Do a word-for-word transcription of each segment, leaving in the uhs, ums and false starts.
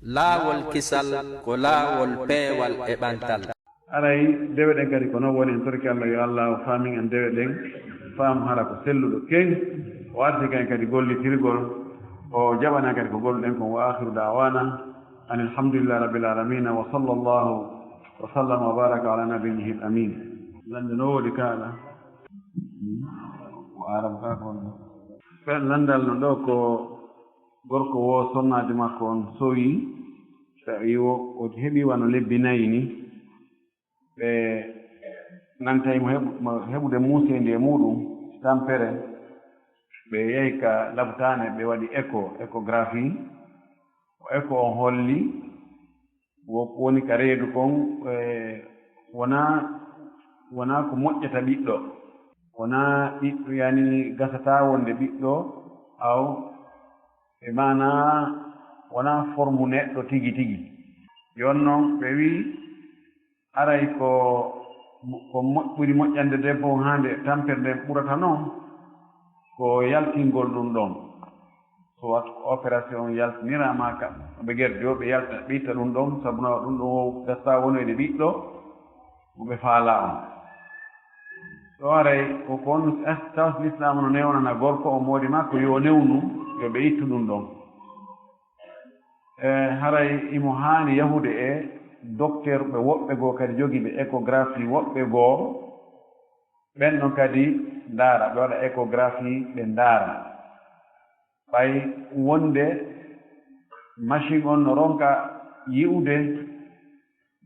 Laawol kisal ko laawol peewal e ɓantal. Haray dewe ɗen kadi ko non woni, en torike Alla yo Alla o faamin en dewe ɗen, faamu hara ko selluɗo ken, o arsika en kadi gollitirgol, o jaɓana en kadi ko golluɗen kon. Wa akhiru da'wana anil hamdulillahi rabbil alamin, wa sallallahu wa sallama wa baraka ala nabiyyihil amin. Lande no woodi kaala. Ko Aarabu kaa ko honɗun? Ɓen landal no ɗoo ko gorko woo sonnaajo makko on sowi, tawi o, o heɓi wano lebbi nayi ni. Ɓe nantay mo heɓu-, mo heɓude muuseendi e muuɗun, tampere. Ɓe yahi ka labutaane, ɓe waɗi écho, échographie. Ko écho on holli, wo-, woni ka reedu kon, e, wonaa, wonaa ko moƴƴata ɓiɗɗo. Wonaa ɓiɗɗo, yani, gasataa wonde ɓiɗɗo, aw, e maanaa, wonaa formu neɗɗo tigi tigi. Jooni non, ɓe wi'i, haray ko, ko mo-, ɓuri moƴƴande debbo on haa nde tampere nden ɓurata non, ko yaltingol ɗun ɗon. Soit ko opération yaltiniraama ka, ɓe gerdii o, ɓe yalta, ɓe itta ɗun ɗon, sabu no ɗun ɗon o gasta wonoyde ɓiɗɗo mo ɓe faalaa on. Ɗo haray ko kon, eh, tawas Lislaam no newnana gorko on moodi makko yo newnu, yo ɓe ittu ɗun ɗon. E, haray imo haani yahude e docteur ɓe woɓɓe goo kadi jogii ɓe échographie woɓɓe goo, ɓen ɗon kadi ndaara, ɓe waɗa échographie, ɓe ndaara. Ɓay wonde machine on no ronka yi'ude,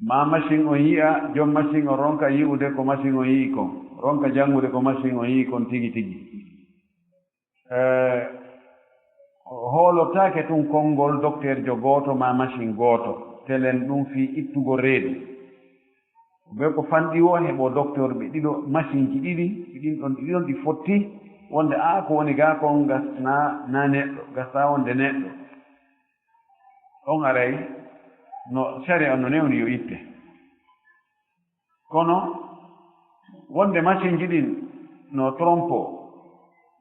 maa machine on yi'a, jom machine on ronka yi'ude ko machine on yi'i kon, ronka janngude ko machine on yi'i kon tigi tigi. Eh, hoolortaake tun konngol dokteerjo gooto maa machine gooto, telen ɗun fii ittugol reedu. Ɓe ko fanɗi woo heɓoo doktoorɓe ɗiɗo, masinji ɗiɗi, ɗin ɗon, ɗi ɗon ɗi fotti wonde, aa, ko woni gaa kon gas-, naa, naa neɗɗo, gasaa wonde neɗɗo. On aray no sariya on no newni yo itte. Kono wonde masinji ɗin no trompo,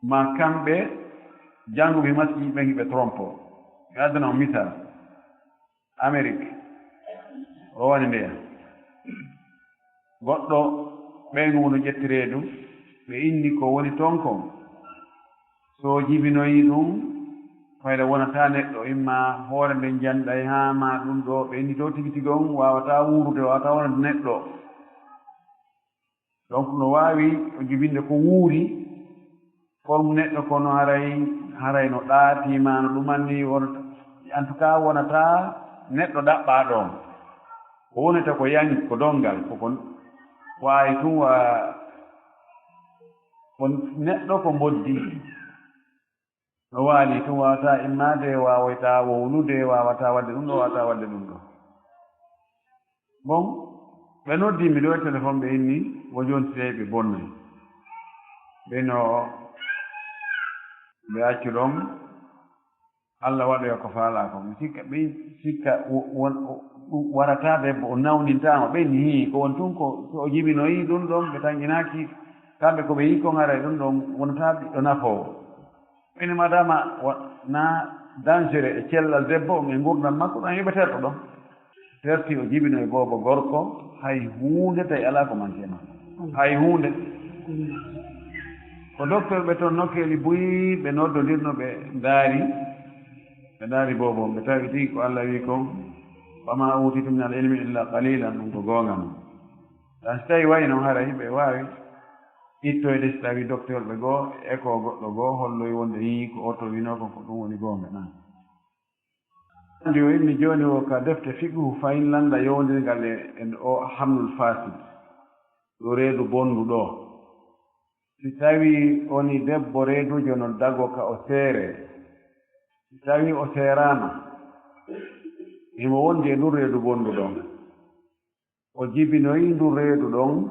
maa kamɓe jannguɓe masinji ɓen hiɓe trompo. Mi addana on misal. Amerik, o woni ndeya. Goɗɗo ɓeyngu no ƴetti reedu, ɓe inni ko woni ton kon. So o jibinoyi ɗun, fayda wonataa neɗɗo, imma hoore nden janɗay haa ma ɗun ɗoo, ɓe inni to tigi tigi on waawataa wuurude, waawataa wonande neɗɗo. Donc, no waawi o jibinde ko wuuri, forme neɗɗo kono haray, haray no ɗaati ma no ɗumanni wonata. En tout cas, wonataa neɗɗo ɗaɓɓaaɗo on. Ko wonata ko yani, ko donngal, ko kon waawi tun wa-, ko neɗɗo ko mboddi. No waali tun, waawataa immaade, waawataa wowlude, waawataa waɗde ɗun ɗoo, waawataa waɗde ɗun ɗoo. Bon, ɓe noddii mi ɗoo e telefon, ɓe inni, wo jooni si tawii ɓe bonnay. Ɓe no, ɓe accu ɗon, Alla waɗoya ko faalaa kon. Mi sikka, ɓe sikka wo-, won, o, ɗun warataa debbo, o nawnintaama. Ɓe inni, hii, ko woni tun ko, so o jibinoyii ɗun ɗon, ɓe tanƴinaaki, kamɓe ko ɓe yi'i kon haray ɗun ɗon wonataa ɓiɗɗo nafoowo. Ene madama wa-, na dangereux e cellal debbo on e ngurndan makko, ɗon yoɓe terɗo ɗon. Terti o jibinoy boobo gorko, hay huunde tawi alaa ko manque ma. Hay huunde. Ko docteur ɓe ton nokkeeli buy, ɓe noddondirno, ɓe ndaari, ɓe ndaari boobo on, ɓe tawi tigi ko Alla wi'i kon, "Wa ma utitum min al ilmi illa qalilan", ɗun ko goonga non. Tan si tawi wayi non haray ɓe waawi ittoyde si tawi docteur ɓe goo, e ko goɗɗo goo holloyi wonde yii ko oto winoo kon ko ɗun woni goonga, nan. Andi o inni jooni o ka defte fiqhu fahin landa yowondirgal e, e o hamlul fasid, ɗo reedu bondu ɗo. Si tawi woni debbo reedujo no dago ka o seere, si tawi o seeraama, himo wondi e ndun reedu bondu ɗon. O jibinoyi ndun reedu ɗon,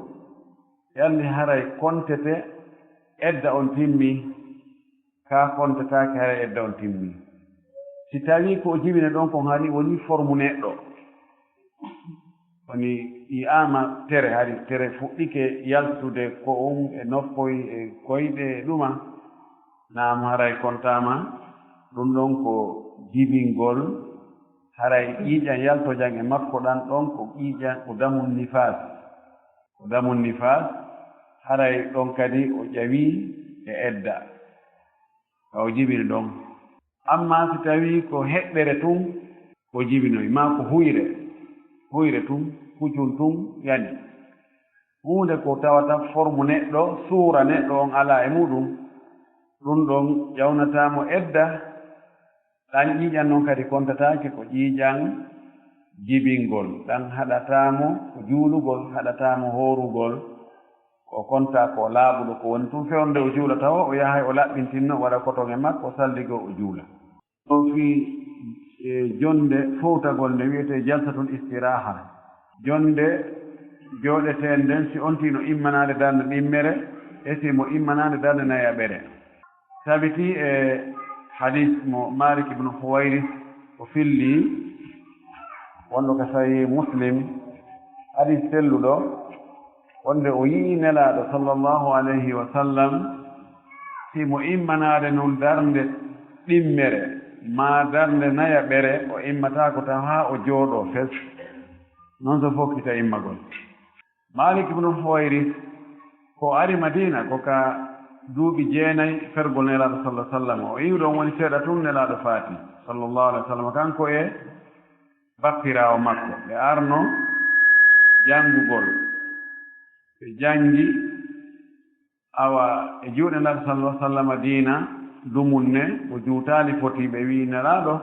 yalli haray kontete edda on timmi, kaa kontetaake haray edda on timmi. Si tawii ko o jibini ɗon kon hari wonii formu neɗɗo, woni yi'aama tere, hari tere fuɗɗike yaltude ko on e noffoy e koyɗe e ɗuma, naam haray kontaama, ɗun ɗon ko jibingol Haray ƴiiƴan yaltojan e makko ɗan ɗon ko ƴiiƴan, ko damun nifaas. Ko damun nifaas, haray ɗon kadi o ƴawii e edda. Ka o jibini ɗon. Ammaa si tawii ko heɓɓere tun o jibinoyi, maa ko huyre, huyre tun, hucun tun yani. Huunde ko tawata formu neɗɗo, suura neɗɗo on alaa e muɗum, ɗun ɗon ƴawnataa mo edda, ɗan ƴiiƴan non kadi kontataake ko ƴiiƴan jibingol, ɗan haɗataa mo ko juulugol, haɗataa mo hoorugol, ko kontaa ko laaɓuɗo, ko woni tun fewndo nde o juulata o, o yahay o laɓɓintinno, o waɗa koton e makko, o salligoo o juula. O fii, e, jonde fowtagol nde wi'etee jalsatul istiraaha. Jonde jooɗeteende nden, si on tino immanaade darnde ɗimmere, e si mo immanaade darnde nayaɓere. Tabitii e hadis mo Malik ibn Huwairis o filli, wonɗo ka Sahih Muslim, hadis selluɗo, wonde o yi'i Nelaaɗo sallallahu alayhi wa sallam, si mo immanaade nun darnde ɗimmere, maa darnde nayaɓere, o immataako taw haa o jooɗoo fes. Non so fokkita immagol. Malik ibn Huwairis, ko ari Madina, ko ka duuɓi jeenay fergol Nelaaɗo sallallahu alaihi wasallam. O iwi ɗon woni seeɗa tun Nelaaɗo faati, sallallahu alaihi wasallam, kanko e bappiraawo makko. Ɓe arno janngugol. Ɓe janngi, awa, e juuɗe Nelaaɗo sallallahu alaihi wasallam diina, dumunne, o juutaali foti, ɓe wi'i Nelaaɗo,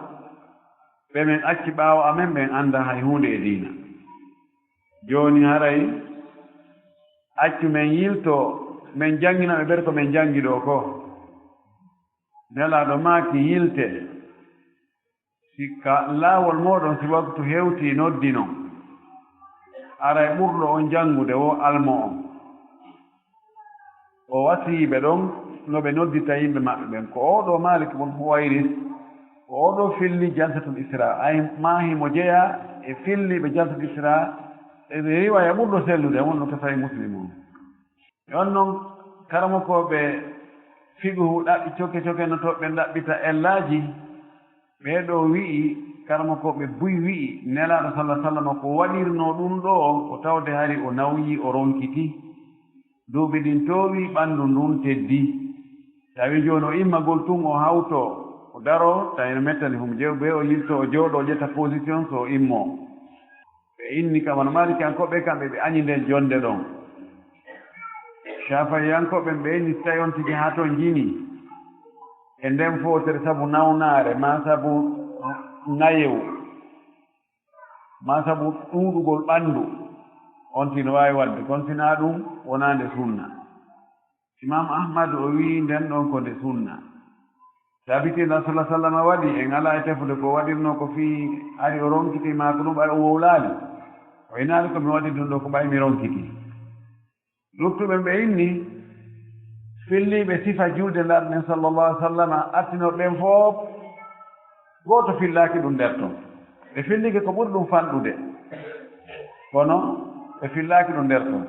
ɓe men acci ɓaawo amen, ɓen anndaa hay huunde e diina. Jooni haray, accu men yiltoo, men janngina ɓe ɓen ko men janngi ɗoo ko. Nelaaɗo maaki, yiltee. Si ka laawol mooɗon, si waktu hewtii, noddinon. Aray ɓurɗo on janngude wo almo on. O wasiyii ɓe ɗon no ɓe noddita yimɓe maɓɓe ɓen. Ko oo ɗoo Maalik bun Huwayris, ko oo ɗoo filli jalsatul Isra. Ay, maa himo jeyaa e filliiɓe jalsatul Isra, e riwaya ɓurɗo sellude, wonno ka Sahih Muslim on. E on non, karamokooɓe fiqhu ɗaɓɓi coke coke no to ɓe ɗaɓɓita ellaaji. Ɓee ɗoo wi'i, karamokooɓe buy wi'i, Nelaaɗo sallallahu alaihi wasallam ko waɗirnoo ɗun ɗoo, ko tawde hari o nawyii, o ronkitii. Duuɓi ɗin toowii, ɓanndu ndun teddii. Tawi jooni o immagol tun, o hawtoo, o daroo, tawi no mettani hum jew, bee o yiltoo, o jooɗoo, o ƴetta position, so o immoo. Ɓe inni kam, wano Maalikiyankooɓe kamɓe, ɓe añi nden jonnde ɗon. Caafahiyankooɓe ɓe inni, si tawi on tigi haa ton jini e nden footere sabu nawnaare, maa sabu nayewu, maa sabu ɗuuɗugol ɓanndu, on tigi no waawi waɗde, kono si naa ɗun, wonaa nde sunna. Imam Ahmad o wi'i nden ɗon ko nde sunna. Tabitii Rasulullah sallallahu alaihi wasallam waɗi, en alaa e tefude ko waɗirnoo ko fii ari o ronkitii maa ko ɗun ɓay o wowlaali. O inaali ko mi waɗi ɗun ɗoo ko ɓay mi ronkitii. Luttuɓe ɓe inni, filliiɓe sifa julde Nelaaɗo nden sallallahu alaihi wasallam artinoo ɓen fof, gooto fillaaki ɗun nder ton. Ɓe fillike ko ɓuri ɗun fanɗude. Kono ɓe fillaaki ɗun nder ton.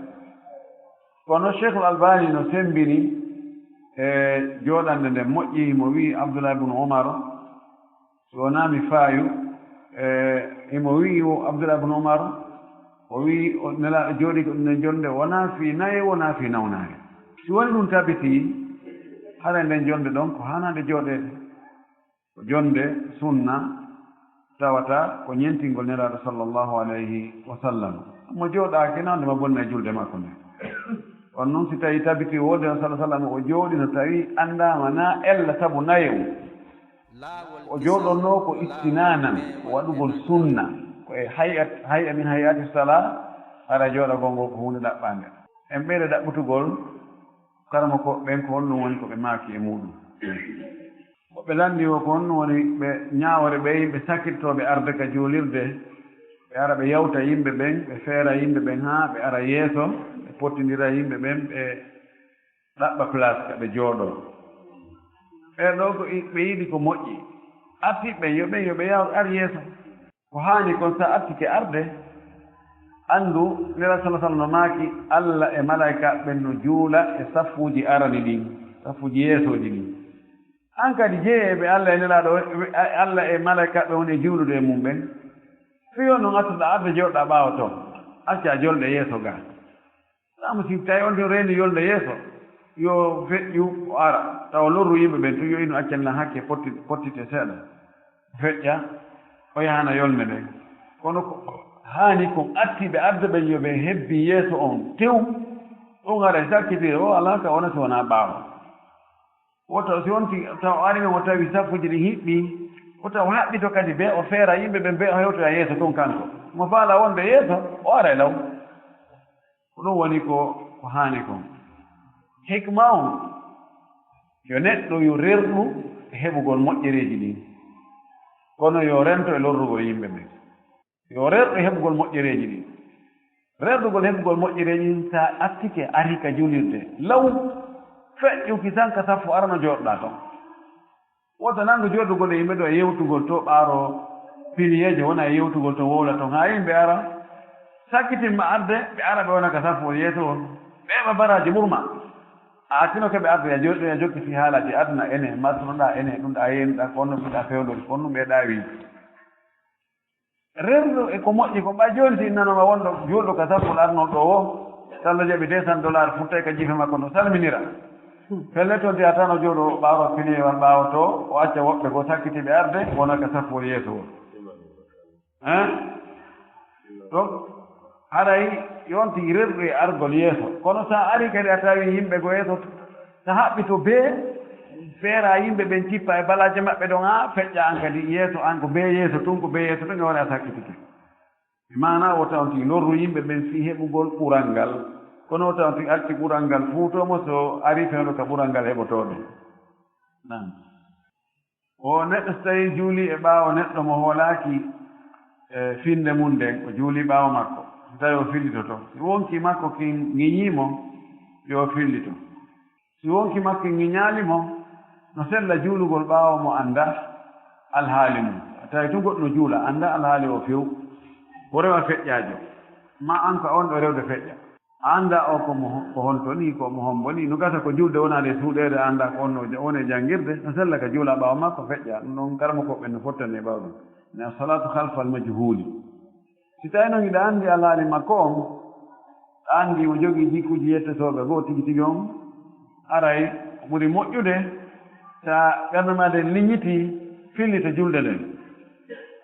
Kono Sheikhul Albani no sembini e jooɗannde nden moƴƴi, himo wi'i Abdullah ibn Umar, si wonaa mi faayu, e, himo wi'i wo Abdullah ibn Umar, o wi'i o Nelaaɗo jooɗii ko ɗun nden jonnde, wonaa fii naye, wonaa fii nawnaare. Si woni ɗun tabitii, hara nden jonnde ɗon ko haanaande jooɗeede. Ko jonnde sunna tawata ko ɲentingol Nelaaɗo sallallahu alayhi wa sallam. Mo jooɗaaki non, ma bonna e julde makko nden. On non, si tawi tabitii wonde on sallallahu alayhi wa sallam o jooɗii, no tawi anndaama na ella sabu nayewu. O jooɗonnoo ko istinaanan, ko waɗugol sunna, ko e hay'at, hay'a min hay'ati salaa, hara jooɗagol ngol ko huunde ɗaɓɓaande. En ɓeyda ɗaɓɓutugol karamokooɓe ɓen ko honɗun woni ko ɓe maaki e muuɗun. Ko ɓe lanndii woo ko honɗun woni ɓe ɲaawore ɓe yimɓe sakkitotooɓe arde ka juulirde, ɓe ara ɓe yawta yimɓe ɓen, ɓe feera yimɓe ɓen haa ɓe ara yeeso, ɓe pottindira yimɓe ɓen, ɓe ɗaɓɓa place ka ɓe jooɗoo. Ɓee ɗoo ko i-, ɓe yiɗi ko moƴƴi. Artii ɓen, yo ɓen, yo ɓe yaw-, ar yeeso. Ko haani kon, si a artike arde, anndu Nelaaɗo sallallahu alaihi wasallam no maaki, Alla e malaa'ikaaɓe ɓen no juula e saffuuji arani ɗin, saffuuji yeesooji ɗin. An kadi jeyeeɓe Alla e Nelaaɗo, Alla e malaykaaɓe woni e juulude e mum ɓen. Fii on non artuɗaa arde jooɗoɗaa ɓaawo ton, accaa jolɗe yeeso gaa. Sabu si tawi on tun reeni yolde yeeso, yo feƴƴu o ara, tawa lorru yimɓe ɓen tun, yo inu accan lan hakke potti-, pottite seeɗa. Feƴƴa, o yahana yolnde nden. Kono ko haani kon artiiɓe arde ɓen yo ɓe hebbin yeeso on tew, ɗun haray sakkitiri o alaa ka wona si wonaa ɓaawo. Wota si wonti taw o arii non o tawi saffuuji ɗin hiɓɓii, wota o haɓɓito kadi bee o feera yimɓe ɓen bee o hewtoya yeeso tun kanko. Mo faalaa wonde yeeso, o aray law. Ko ɗun woni ko, ko haani kon. Hikma on, yo neɗɗo yo rerɗu e heɓugol moƴƴereeji ɗin, kono yo rento e lorrugol yimɓe ɓen. Yo rerɗu e heɓugol moƴƴereeji ɗin. Rerɗugol heɓugol moƴƴereeji ɗin, si a attike arii ka julirde, law feƴƴuki tan ka saffu arano jooɗoɗaa ton. Wota nangu jooɗugol e yimɓe ɗo e yewtugol to ɓaaro piliyeeje, wona e yewtugol to wowla ton, haa yimɓe ara, sakkitin ma arde, ɓe ara ɓe wona ka saffu on yeeso on, ɓe heɓa baraaji ɓurma. A attinoke ɓe arde, ya jooɗo, ya jokki fii haalaaji aduna, ene martunoɗaa, ene ɗun ɗaa yeenuɗaa, ko on ɗun ɗaa fewndori, ko on ɗun ɓe ɗaawii. Rerɗo e ko moƴƴi kon. Ɓay jooni si innanoma wonɗo juulɗo ka sappol arnol ɗoo woo, si Alla jaɓi deux cents dollars futtay ka jiife makko no salminira. Pellet on tiyata no jooɗo ɓaawo piliyeewal ɓaawo to, o acca woɓɓe goo sakkitiiɓe arde, wona ka sappol yeeso woo. Hein? Donc, haray yonti rerɗu e argol yeeso. Kono sa ari kadi a tawi yimɓe goo yeeso, sa haɓɓi to bee, feera yimɓe ɓen cippa e balaaje maɓɓe ɗon, haa feƴƴa an kadi yeeso, an ko bee yeeso tun, ko bee yeeso tun, e wona a sakkitike. Maana o tawnti lorru yimɓe ɓen fii heɓugol ɓural ngal. Kono o tawnti acci ɓural ngal fuutoo mo, so ari fewndo ka ɓural ngal heɓotoo ɗum. Naam. O neɗɗo, so tawii juulii e ɓaawo neɗɗo mo hoolaaki, e, finnde mun nden, o juulii ɓaawo makko, so tawii o fillitoto, si wonkii makko kin ŋiñii mo, yo o fillito. Si wonkii makko kin ŋiñaali mo, no sella juulugol ɓaawo mo anndaa alhaali mun. A tawii tun goɗɗo no juula, anndaa alhaali o few, o rewa feƴƴaajo, maa an ko a wonɗo rewde feƴƴa. A anndaa o ko mo, ko honto nii, ko mo hombo nii. No gasa ko julde wonaade e suuɗeede, a anndaa ko on no ja-, woni e janngirde, no sella ka juula ɓaawo makko feƴƴa. Ɗum ɗon karamokooɓe ɓen no fottani e ɓaawo ɗum. Ne as-salaatu khalfal majhuuli. Si tawii noon hiɗa anndi alhaali makko on, a anndi mo jogii jikkuuji yettetooɓe goo tigi tigi on, aray ko ɓuri moƴƴude, sa ɓernde maa nden liñitii, fillito julde nden.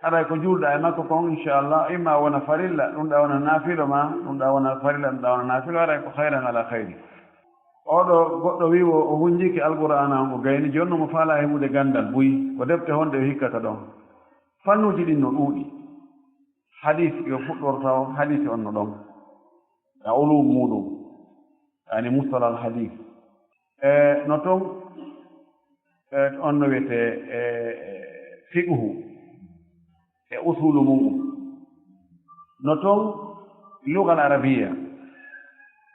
Haray ko juulɗaa e makko kon, inchallah, imma wona farilla, ɗum ɗa wona naafilo ma, ɗum ɗa wona farilla, ɗum ɗa wona naafilo, haray ko khayran ala khayri. Oo ɗoo goɗɗo wii wo o hunjike Alqur'aana on, o gayni, jooni non mo faalaa heɓude ganndal buy, ko defte honɗe o hikkata ɗon? Fannuuji ɗin no ɗuuɗi. Hadiis yo fuɗɗorta o, hadiisi on no ɗon. E ulum muuɗum, yani mustalah al hadiis. E no ton, e on no wiyetee, e, e fiqhu, e usulu muɗum. No ton lugal arabiya,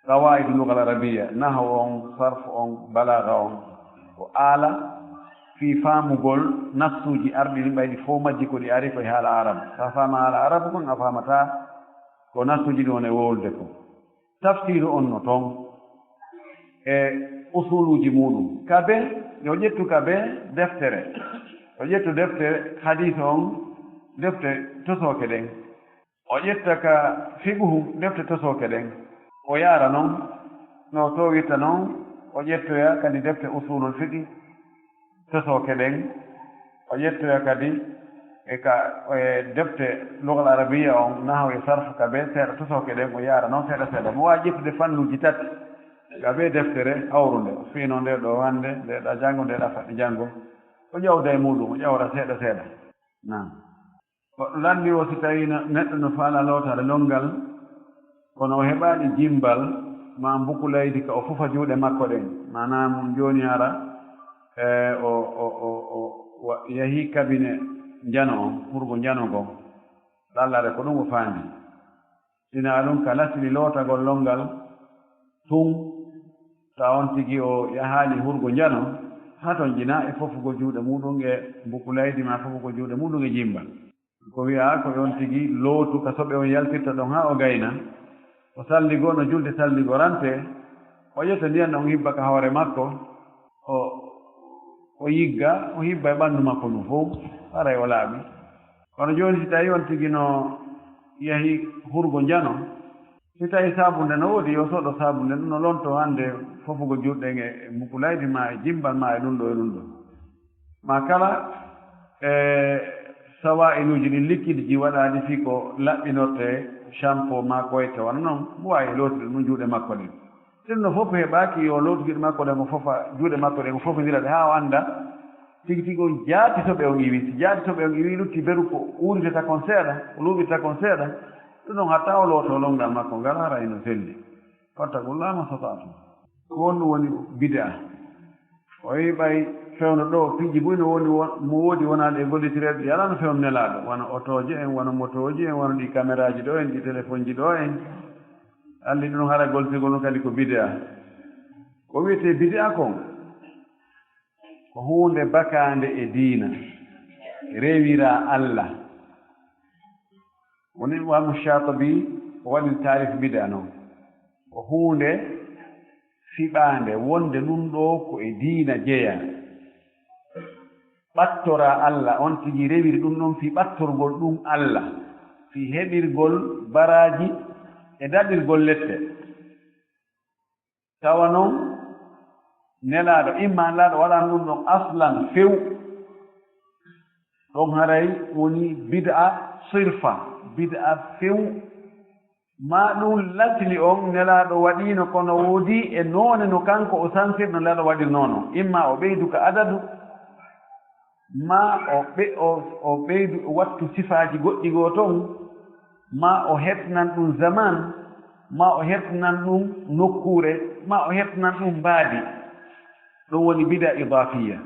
qawaidu lugal arabiya, nahwu on, sarfu on, balaaga on, ko aala fii faamugol nassuuji arɗi ɗin, ɓay ɗi fow majji ko ɗi ari ko e haala arabu. Sa faama haala arabu kon, a faamataa ko nassuuji ɗin woni e wowlude kon. Tafsiru on no ton e usuluuji muuɗum. Ka bee, yo ƴettu ka bee deftere. Yo ƴettu deftere hadiis on, defte tosooke ɗen. O ƴetta ka fiqhu defte tosooke ɗen. O yaara non, no toowirta non, o ƴettoya kadi defte usulul fiqhi. Tosooke ɗen, o ƴettoya kadi e ka, e defte lugal arabiya on, nahwu e sarfu ka bee seeɗa tosooke ɗen, o yaara non seeɗa seeɗa. Mo waawi ƴettude fannuuji tati ka bee deftere hawrunde, o fiino nde ɗoo hannde, nde ɗaa janngo, nde ɗaa faɗɗi janngo. O ƴawda e muuɗum, o ƴawra seeɗa seeɗa. Naam. Goɗɗo lanndii o, si tawii no, neɗɗo no faalaa lootaade lonngal, kono o heɓaali jimmbal maa mbukulaydi ka o fufa juuɗe makko ɗen, maanaa mun jooni hara, e, o, o, o, o wa-, yahii kabine njano on, hurgo njano ngon, ɗallare ko ɗum o faandii. Sinaa ɗum ka lasli lootagol lonngal tun, tawa on tigi o yahaali hurgo njano, hatonjinaa e fofugol juuɗe muuɗum e mbukulaydi maa fofugol juuɗe muuɗum e jimmbal. Ko wi'aa ko on tigi lootu ka soɓe on yaltirta ɗon haa o gayna. O salligo no julde salligorantee, o ƴetta ndiyan ɗon hibba ka hoore makko, o O yigga, o hibba e ɓanndu makko ndun fow, haray o laaɓi. Kono jooni, si tawii on tigi no yahi hurgo njano, si tawii saabunde no woodi, yo soɗo saabunde ndun, no lontoo hannde fofugol juuɗe ɗen e, e mukulaydi maa e jimmbal maa e ɗun ɗoo e ɗun ɗoo. Maa kala e sawaa'iluuji ɗin, likkiidiiji waɗaaɗi fii ko laɓɓinortee, shampoo maa ko wayi ka wano non, mo waawi lootide ɗun juuɗe makko ɗen. Sinno fof heɓaaki, yo lootu juuɗe makko ɗen, o fofa juuɗe makko ɗen, o fofindira ɗe haa o annda tigi tigi on jaati soɓe on iwi. Si jaati soɓe on iwi, lutti beru ko uurita kon seeɗa, ko luuɓita kon seeɗa, ɗun on hatta o lootoo lonngal makko ngal, hara hino selli. Fattaqullaha mastata'tum. Ko honɗun woni bid'a? O wi'i ɓay fewndo ɗoo, piiji buy no woni won-, mo woodi wonaaɗi e gollitireeɓe ɗi alaa no fewndo Nelaaɗo, wano otooje en, wano motooji en, wano ɗi kameraaji ɗoo en, ɗi telefonji ɗoo en. Alli ɗun hara gollitirgol ɗun kadi ko bid'a. Ko wi'etee bid'a kon, ko huunde bakaande e diina, rewiraa Alla. Woni Imaamu Shaatibi o waɗi taarif bid'a non. Ko huunde fiɓaande wonde ɗun ɗoo ko e diina jeyaa. Ɓattoraa Alla, on tigi rewiri ɗun ɗon fii ɓattorgol ɗun Alla, fii heɓirgol baraaji e daɗirgol lette. Tawa non Nelaaɗo, imma Nelaaɗo waɗan ɗun ɗon aslan few, ɗon haray woni bid'a sirfa, bid'a few. Maa ɗun latini on Nelaaɗo waɗiino, kono woodi e noone no kanko o sansirno Nelaaɗo waɗirnoo non. Imma o ɓeydu ka adadu, maa o ɓe-, o, o ɓeydu, o wattu sifaaji goɗɗi goo ton, maa o hertinan ɗun zaman, maa o hertinan ɗun nokkuure, maa o hertinan ɗun mbaadi. Ɗun woni bida idaafiya.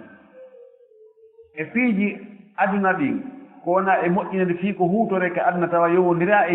E piiji aduna ɗin, ko wona e moƴƴinande fii ko huutoree ka aduna tawa yowondiraa e